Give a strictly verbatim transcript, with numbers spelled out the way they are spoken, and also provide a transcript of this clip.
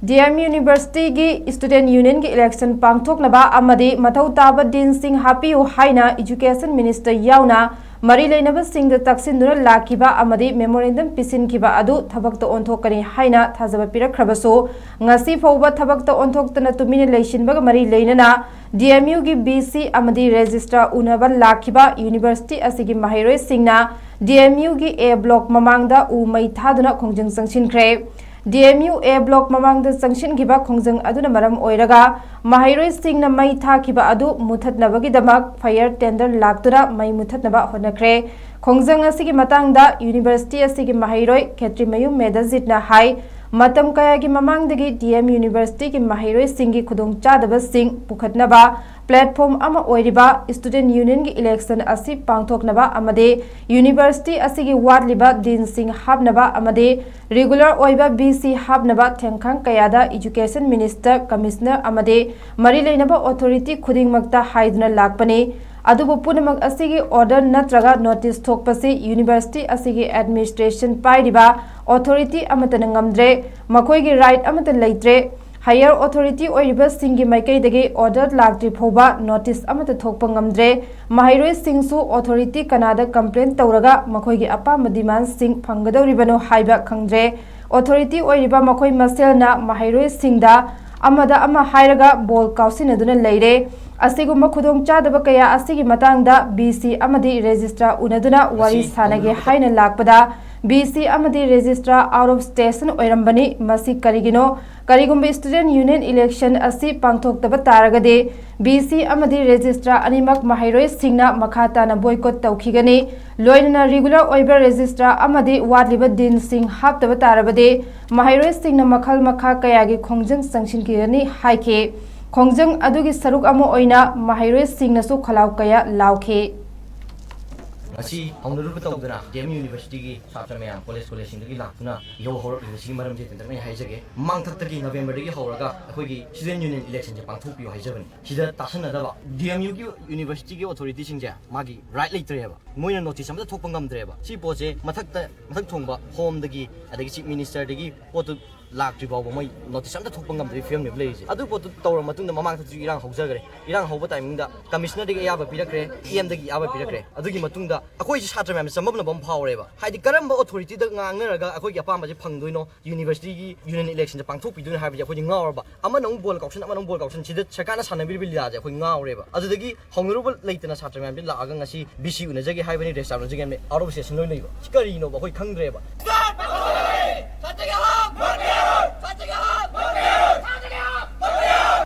D M University ꯒꯤ Student Union ꯒꯤ election ꯄꯥꯡꯊꯣꯛꯅꯕ ꯑꯃꯗꯤ ꯃꯊꯧ ꯇꯥꯕ dean ꯁꯤꯡ ꯍꯥꯞꯄꯤꯌꯨ ꯍꯥꯏꯅ Education Minister ꯌꯥꯎꯅ ꯃꯔꯤ ꯂꯩꯅꯕꯁꯤꯡꯗ ꯇꯛꯁꯤꯟꯗꯨꯅ ꯂꯥꯛꯈꯤꯕ ꯑꯃꯗꯤ memorandum ꯄꯤꯁꯤꯟꯈꯤꯕ ꯑꯗꯨ ꯊꯕꯛꯇ ꯑꯣꯟꯊꯣꯛꯀꯅꯤ ꯍꯥꯏꯅ ꯊꯥꯖꯕ ꯄꯤꯔꯛꯈ꯭ꯔꯕꯁꯨ, ꯉꯁꯤ ꯐꯥꯎꯕ ꯊꯕꯛꯇ ꯑꯣꯟꯊꯣꯛꯇꯅ ꯇꯨꯃꯤꯟꯅ ꯂꯩꯁꯤꯟꯕꯒ ꯃꯔꯤ ꯂꯩꯅꯅ D M U ꯒꯤ V C ꯑꯃꯗꯤ Registrar ꯎꯅꯕ ꯂꯥꯛꯈꯤꯕ University ꯑꯁꯤꯒꯤ ꯃꯍꯩꯔꯣꯏꯁꯤꯡꯅ D M U ꯒꯤ A block ꯃꯃꯥꯡꯗ ꯎ ꯃꯩ ꯊꯥꯗꯨꯅ ꯈꯣꯡꯖꯪ ꯆꯪꯁꯤꯟꯈ꯭ꯔꯦ꯫ D M U A block ꯃꯃꯥꯡꯗ ꯆꯪꯁꯤꯟꯈꯤꯕ ꯈꯣꯡꯖꯪ ꯑꯗꯨꯅ ꯃꯔꯝ ꯑꯣꯏꯔꯒ ꯃꯍꯩꯔꯣꯏꯁꯤꯡꯅ ꯃꯩ ꯊꯥꯈꯤꯕ ꯑꯗꯨ ꯃꯨꯊꯠꯅꯕꯒꯤꯗꯃꯛ fire tender ꯂꯥꯛꯇꯨꯅ ꯃꯩ ꯃꯨꯊꯠꯅꯕ ꯍꯣꯠꯅꯈ꯭ꯔꯦ꯫ ꯈꯣꯡꯖꯪ ꯑꯁꯤꯒꯤ ꯃꯇꯥꯡꯗ University ꯑꯁꯤꯒꯤ ꯃꯍꯩꯔꯣꯏ ꯈꯦꯇ꯭ꯔꯤꯃꯌꯨꯝ ꯃꯦꯙꯥꯖꯤꯠꯅ ꯍꯥꯏ, ꯃꯇꯝ ꯀꯌꯥꯒꯤ ꯃꯃꯥꯡꯗꯒꯤ D M University ꯒꯤ ꯃꯍꯩꯔꯣꯏꯁꯤꯡꯒꯤ ꯈꯨꯗꯣꯡꯆꯥꯗꯕꯁꯤꯡ ꯄꯨꯈꯠꯅꯕ platform ꯑꯃ ꯑꯣꯏꯔꯤꯕ Student Union ꯒꯤ election ꯑꯁꯤ ꯄꯥꯡꯊꯣꯛꯅꯕ ꯑꯃꯗꯤ University ꯑꯁꯤꯒꯤ ꯋꯥꯠꯂꯤꯕ dean ꯁꯤꯡ ꯍꯥꯞꯅꯕ ꯑꯃꯗꯤ regular ꯑꯣꯏꯕ V C ꯍꯥꯞꯅꯕ ꯊꯦꯡꯈꯥꯡ ꯀꯌꯥꯗ Education Minister, Commissioner ꯑꯃꯗꯤ ꯃꯔꯤ ꯂꯩꯅꯕ authority ꯈꯨꯗꯤꯡꯃꯛꯇ ꯍꯥꯏꯗꯨꯅ ꯂꯥꯛꯄꯅꯤ꯫ ꯑꯗꯨꯕꯨ ꯄꯨꯝꯅꯃꯛ ꯑꯁꯤꯒꯤ order ꯅꯠꯇ꯭ꯔꯒ notice ꯊꯣꯛꯄꯁꯤ University ꯑꯁꯤꯒꯤ administration ꯄꯥꯏꯔꯤꯕ authority ꯑꯃꯠꯇꯅ ꯉꯝꯗ꯭ꯔꯦ꯫ ꯃꯈꯣꯏꯒꯤ right ꯑꯃꯠꯇ ꯂꯩꯇ꯭ꯔꯦ꯫ Higher authority ꯑꯣꯏꯔꯤꯕꯁꯤꯡꯒꯤ ꯃꯥꯏꯀꯩꯗꯒꯤ order ꯂꯥꯛꯇ꯭ꯔꯤ ꯐꯥꯎꯕ notice ꯑꯃꯠꯇ ꯊꯣꯛꯄ ꯉꯝꯗ꯭ꯔꯦ꯫ ꯃꯍꯩꯔꯣꯏꯁꯤꯡꯁꯨ authority ꯀꯅꯥꯗ complain ꯇꯧꯔꯒ ꯃꯈꯣꯏꯒꯤ ꯑꯄꯥꯝꯕ demand ꯁꯤꯡ ꯐꯪꯒꯗꯧꯔꯤꯕꯅꯣ ꯍꯥꯏꯕ ꯈꯪꯗ꯭ꯔꯦ꯫ Authority ꯑꯣꯏꯔꯤꯕ ꯃꯈꯣꯏ ꯃꯁꯦꯜꯅ ꯃꯍꯩꯔꯣꯏꯁꯤꯡꯗ ꯑꯃꯗ ꯑꯃ ꯍꯥꯏꯔꯒ ball ꯀꯥꯎꯁꯤꯟꯅꯗꯨꯅ ꯂꯩꯔꯦ꯫ ꯑꯁꯤꯒꯨꯝꯕ ꯈꯨꯗꯣꯡꯆꯥꯗꯕ ꯀꯌꯥ ꯑꯁꯤꯒꯤ ꯃꯇꯥꯡꯗ V C ꯑꯃꯗꯤ Registrar ꯎꯅꯗꯨꯅ ꯋꯥꯔꯤ ꯁꯥꯅꯒꯦ ꯍꯥꯏꯅ ꯂꯥꯛꯄꯗ, V C ꯑꯃꯗꯤ Registrar out of station ꯑꯣꯏꯔꯝꯕꯅꯤ꯫ ꯃꯁꯤ ꯀꯔꯤꯒꯤꯅꯣ? ꯀꯔꯤꯒꯨꯝꯕ Student Union election ꯑꯁꯤ ꯄꯥꯡꯊꯣꯛꯇꯕ ꯇꯥꯔꯒꯗꯤ, V C ꯑꯃꯗꯤ Registrar ꯑꯅꯤꯃꯛ ꯃꯍꯩꯔꯣꯏꯁꯤꯡꯅ ꯃꯈꯥ ꯇꯥꯅ boycott ꯇꯧꯈꯤꯒꯅꯤ꯫ ꯂꯣꯏꯅꯅ regular ꯑꯣꯏꯕ Registrar ꯑꯃꯗꯤ ꯋꯥꯠꯂꯤꯕ dean ꯁꯤꯡ ꯍꯥꯞꯇꯕ ꯇꯥꯔꯕꯗꯤ, ꯃꯍꯩꯔꯣꯏꯁꯤꯡꯅ ꯃꯈꯜ ꯃꯈꯥ ꯀꯌꯥꯒꯤ ꯈꯣꯡꯖꯪ ꯆꯪꯁꯤꯟꯈꯤꯒꯅꯤ ꯍꯥꯏꯈꯤ꯫ ꯈꯣꯡꯖꯪ ꯑꯗꯨꯒꯤ ꯁꯔꯨꯛ ꯑꯃ ꯑꯣꯏꯅ ꯃꯍꯩꯔꯣꯏꯁꯤꯡꯅꯁꯨ ꯈꯣꯜꯂꯥꯎ ꯀꯌꯥ ꯂꯥꯎꯈꯤ꯫ ꯉꯁꯤ ꯍꯧꯅꯔꯨꯕ ꯇꯧꯗꯅ D M University ꯒꯤ ꯁꯥꯇ꯭ꯔ ꯃꯌꯥꯝ, college collegeꯁꯤꯡꯗꯒꯤ ꯂꯥꯛꯇꯨꯅ ꯏꯍꯧ ꯍꯧꯔꯛꯂꯤꯕꯁꯤꯒꯤ ꯃꯔꯝꯁꯦ ꯇꯦꯟꯇꯛꯅ ꯑꯩ ꯍꯥꯏꯖꯒꯦ꯫ ꯃꯃꯥꯡꯊꯛꯇꯒꯤ Novemberꯗꯒꯤ ꯍꯧꯔꯒ ꯑꯩꯈꯣꯏꯒꯤ Student Union electionꯁꯦ ꯄꯥꯡꯊꯣꯛꯄꯤꯌꯨ ꯍꯥꯏꯖꯕꯅꯤ꯫ ꯁꯤꯗ ꯇꯥꯁꯟꯅꯗꯕ, D M U ꯒꯤ University ꯒꯤ authority ꯁꯤꯡꯁꯦ ꯃꯥꯒꯤ right ꯂꯩꯇ꯭ꯔꯦꯕ꯫ ꯃꯣꯏꯅ notice ꯑꯃꯇ ꯊꯣꯛꯄ ꯉꯝꯗ꯭ꯔꯦꯕ꯫ ꯁꯤ ꯄꯣꯠꯁꯦ ꯃꯊꯛꯇ, ꯃꯊꯛ ꯊꯣꯡꯕ homeꯗꯒꯤ, ꯑꯗꯒꯤ Chief Minister ꯗꯒꯤ ꯄꯣꯠꯇꯨ ꯂꯥꯛꯇ꯭ꯔꯤ ꯐꯥꯎꯕ ꯃꯣꯏ ꯅꯣꯇꯤꯁ ꯑꯝꯇ ꯊꯣꯛꯄ ꯉꯝꯗꯕꯒꯤ ꯐꯤꯕꯝꯅꯦꯕ ꯂꯩꯔꯤꯁꯦ꯫ ꯑꯗꯨ ꯄꯣꯠꯇꯨ ꯇꯧꯔ ꯃꯇꯨꯡꯗ ꯃꯃꯥꯡꯗꯁꯨ ꯏꯔꯥꯡ ꯍꯧꯖꯈ꯭ꯔꯦ꯫ ꯏꯔꯥꯡ ꯍꯧꯕ ꯇꯥꯏꯃꯤꯡꯗ ꯀꯃꯤꯁꯅꯔꯗꯒꯤ ꯑꯌꯥꯕ ꯄꯤꯔꯛꯈ꯭ꯔꯦ, ꯏ ꯑꯦꯝꯗꯒꯤ ꯑꯌꯥꯕ ꯄꯤꯔꯛꯈ꯭ꯔꯦ꯫ ꯑꯗꯨꯒꯤ ꯃꯇꯨꯡꯗ ꯑꯩꯈꯣꯏꯁꯦ ꯁꯥꯇ꯭ꯔ ꯃꯌꯥꯝꯁꯦ ꯆꯃꯝꯅꯕ ꯑꯃ ꯐꯥꯎꯔꯦꯕ꯫ ꯍꯥꯏꯗꯤ ꯀꯔꯝꯕ ꯑꯣꯊꯣꯔꯤꯇꯤꯗ ꯉꯥꯡꯅꯔꯒ ꯑꯩꯈꯣꯏꯒꯤ ꯑꯄꯥꯝꯕꯁꯦ ꯐꯪꯗꯣꯏꯅꯣ, ꯌꯨꯅꯤꯚꯔꯁꯤꯇꯤꯒꯤ ꯌꯨꯅꯤꯌꯟ ꯏꯂꯦꯛꯁꯟꯁꯦ ꯄꯥꯡꯊꯣꯛꯄꯤꯗꯣꯏꯅꯣ ꯍꯥꯏꯕꯁꯦ ꯑꯩꯈꯣꯏꯗꯤ ꯉꯥꯎꯔꯕ꯫ ꯑꯃꯅ ꯑꯃꯨꯛ ꯕꯣꯜ ꯀꯥꯎꯁꯟ, ꯑꯃꯅ ꯑꯃꯨꯛ ꯕꯣꯜ ꯀꯥꯎꯁꯟ, ꯁꯤꯗ ꯁꯔꯀꯥꯔꯅ ꯁꯥꯟꯅꯕꯤꯔꯤꯕ ꯂꯤꯂꯥꯁꯦ ꯑꯩꯈꯣꯏ ꯉꯥꯎꯔꯦꯕ꯫ ꯑꯗꯨꯗꯒꯤ ꯍꯧꯅꯔꯨꯕ ꯂꯩꯇꯅ ꯁꯥꯇ꯭ꯔ ꯃꯌꯥꯝꯁꯦ ꯂꯥꯛꯑꯒ ꯉꯁꯤ ꯕꯤ ꯁꯤ ꯎꯅꯖꯒꯦ ꯍꯥꯏꯕꯅꯤ, ꯔꯦꯁꯇꯥꯔ ꯎꯅꯖꯒꯦ ꯍꯥꯏꯕꯅꯤ, ꯑꯥꯎꯠ ꯑꯣꯐ ꯁꯦꯁꯟ ꯂꯣꯏ ꯂꯩꯕ꯫ ꯁꯤ ꯀꯔꯤꯅꯣꯕ ꯑꯩꯈꯣꯏ ꯈꯪꯗ꯭ꯔꯦꯕ꯫